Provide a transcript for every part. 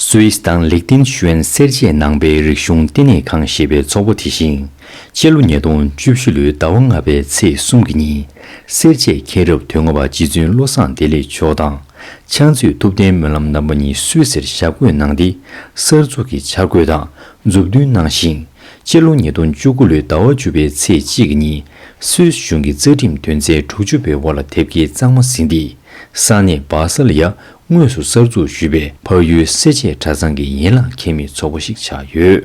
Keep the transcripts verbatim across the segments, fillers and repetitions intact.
སུད་སི་དང་ལིག་ཏེན་ཤུ་ཨན་སེར་བྱེས་ནང་པའི་རིག་གཞུང་བསྟི་གནས་ཁང་ཞེས་པའི་ཚོགས་པ་དེ་བཞིན། སྤྱི་ལོ་ཉིས་སྟོང་བཅུ་བཞི་ལོའི་ཟླ་བ་ལྔ་པའི་ཚེས་གསུམ་གྱི་ཉིན། སེར་བྱེས་མཁན་རབས་དོན་ལྔ་པ་རྗེ་བཙུན་བློ་བཟང་བདེ་ལེགས་མཆོག་དང་། ཕྱག་མཛོད་ཐུབ་བསྟན་སྨོན་ལམ་རྣམ་པ་གཉིས་སུད་སིར་ཞབས་བཀོད་གནང་སྟེ། གསར་འཛུགས་ཀྱི་འཆར་འགོད་དང་མཛུབ་སྟོན་གནང་ཞིང་། སྤྱི་ལོ་ཉིས་སྟོང་བཅུ་དགུ་ལོའི་ཟླ་བ་བཅུ་པའི་ཚེས་གཅིག་གི་ཉིན། སུད་སི་གཞུང་གི་རྩ་ཁྲིམས་དོན་ཚན་དྲུག་ཅུ་པའི་འོག་ལ་དེབ་སྐྱེལ་གཙང་མ་ཟིན་ཏེ། ས་གནས་སྦ་སལ་ཡ་དངོས་སུ་གསར་འཛུགས་ཞུས་པའི་འཕགས་ཡུལ་སེར་བྱེས་གྲྭ་ཚང་གི་ཡན་ལག་འཁེལ་མེད་ཚོགས་པ་ཞིག་ཆགས་ཡོད།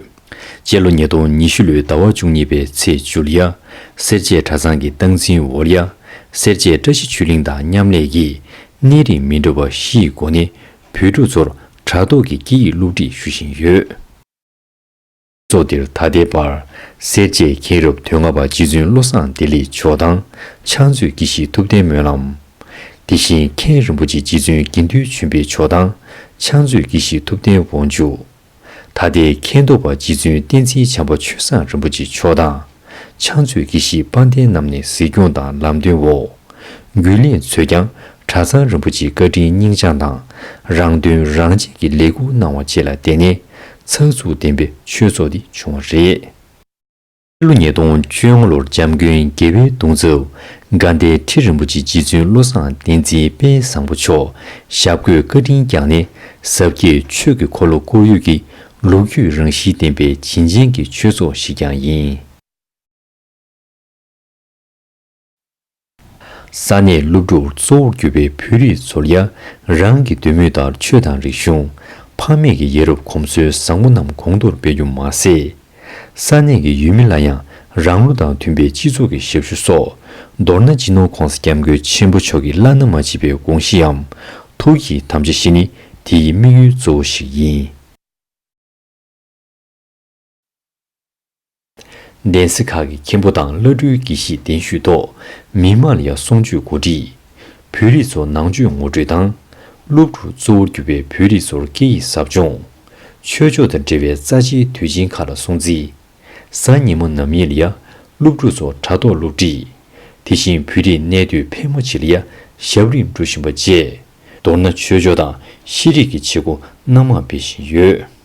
སྤྱི་ལོ་ཉིས་སྟོང་ཉི་ཤུ་ལོའི་ཟླ་བ་བཅུ་གཉིས་པའི་ཚེས་བཅུ་ལ་ཡ། སེར་བྱེས་གྲྭ་ཚང་གི་སྟངས་འཛིན་འོག་ལ་ཡ། སེར་བྱེས་བཀྲ་ཤིས་ཆོས་གླིང་དང་མཉམ་ལས་ཀྱིས་གནས་རིགས་མི་འདྲ་བ་བཞིའི་སྒོ་ནས་བོད་ཕྲུག་ཚོར་དྲ་ཐོག་གི་སྐད་ཡིག་སློབ་ཁྲིད་ཞུ་བཞིན་ཡོད། ཚོགས་འདིར་ད་ལྟའི་བར་སེར་བྱེས་མཁན་རབས་དོན་ལྔ་པ་རྗེ་བཙུན་བློ་བཟང་བདེ་ལེགས་མཆོག་དང་། ཕྱག་མཛོད་དགེ་བཤེས་ཐུབ་བསྟན་སྨོན་ལམ། དེ་བཞིན་མཁན་རིན་པོ་ཆེ་རྗེ་བཙུན་དགེ་འདུན་ཆོས་འཕེལ་མཆོག་དང་། ཕྱག་མཛོད་དགེ་བཤེས་ཐུབ་བསྟན་དབང་ཕྱུག། ད་ལྟའི་མཁན་ཐོབ་པ་རྗེ་བཙུན་བསྟན་འཛིན་བྱམས་པ་ཆོས་བཟང་རིན་པོ་ཆེ་མཆོག་དང་། ཕྱག་མཛོད་དགེ་བཤེས་དཔལ་ལྡན་རྣམ་གཉིས་གཟིགས་སྐྱོང་དང་ལམ་སྟོན་འོག་རྒྱུན་ལས་ཚོས་ཀྱང་གྲྭ་ཚང་རིན་པོ་ཆེའི་བཀའ་དྲིན་སྙིང་བཅངས་དང་། རང་དོན་རང་གཅེས་ཀྱི་ལས་འགུལ་གནང་བ་བཅས་ལ་བརྟེན་ནས་ཚགས་ཚུད་ལྡན་པའི་ཆོས་ཚོགས་འདི་བྱུང་བ་རེད། ཕྱི་ལོ་ཉིས་སྟོང་བཅོ་ལྔ་ལོར་འཇམ་མགོན་རྒྱལ་བའི་གདུང་ཚབ་དགའ་ལྡན་ཁྲི་རིན་པོ་ཆེ་རྗེ་བཙུན་བློ་བཟང་བསྟན་འཛིན་དཔལ་བཟང་པོ་མཆོག་ཞབས་བཀོད་བཀའ་དྲིན་བསྐྱངས་ནས་ཟབ་རྒྱས་ཆོས་ཀྱི་འཁོར་ལོ་བསྐོར་ཡུལ་གྱི་ལོ་རྒྱུས་རང་བཞིན་ལྡན་པའི་བྱིན་ཅན་གྱི་ཆོས་ཚོགས་ཤིག་ཀྱང་ཡིན། ས་གནས་སློབ་ཕྲུག་གཙོ་བོར་གྱུར་པའི་བོད་རིགས་ཚོར་ཡང་རང་གི་འདོད་མོས་ལྟར་ཆོས་དང་རིག་གཞུང་། ཕ་མེས་ཀྱི་ཡ་རབས་གོམས་སྲོལ་བཟང་པོ་རྣམས་གོང་མཐོར་སྤེལ་རྒྱུ་མ་ཟད། ས་གནས་ཀྱི་ཡུལ་མི་ལ་ཡང་རང་བློ་དང་མཐུན་པའི་སྤྱི་ཚོགས་ཀྱི་ཞབས་ཞུ་སོགས། མདོར་ན་སྤྱི་ནོར་༸གོང་ས་༸སྐྱབས་མགོན་ཆེན་པོ་མཆོག་གི་བླ་ན་མ་མཆིས་པའི་དགོངས་གཞིའམ་ཐུགས་ཀྱི་དམ་བཅའ་བཞི་ནི་དེའི་དམིགས་ཡུལ་གཙོ་བོ་ཞིག་ཡིན། གདན་ས་ཁག་གི་མཁན་པོ་དང་བླ་སྤྲུལ་དགེ་བཤེས་གདན་ཞུས་ཐོག་མི་མང་ལ་ཡང་གསུང་ཆོས་གོ་སྒྲིག་བོད་རིགས་ཚོ་ནང་ཆོས་ངོ་སྤྲོད་དང་། སློབ་ཕྲུག་གཙོ་བོར་གྱུར་པའི་བོད་རིགས་ཚོར་སྐད་ཡིག་ཟབ་སྦྱོང་། ཆོས་ཕྱོགས་དང་འབྲེལ་བའི་རྩ་ཆེའི་དུས་ཆེན་ཁག་ལ་སྲུང་བརྩི། གཟའ་ཉི་མ་ནམ་ཡིན་ལ་ཡ་སློབ་ཕྲུག་ཚོ་དྲ་ཐོག་སློབ་ཁྲིད། དེ་བཞིན་བོད་རིགས་གནས་སྡོད་ཕལ་མོ་ཆེ་ལ་ཡ་ཞབས་རིམ་སྒྲུབ་བཞིན་པ་བཅས། མདོར་ན་ཆོས་ཕྱོགས་དང་ཤེས་རིག་གི་བྱེད་སྒོ་སྣ་མང་སྤེལ་བཞིན་ཡོད།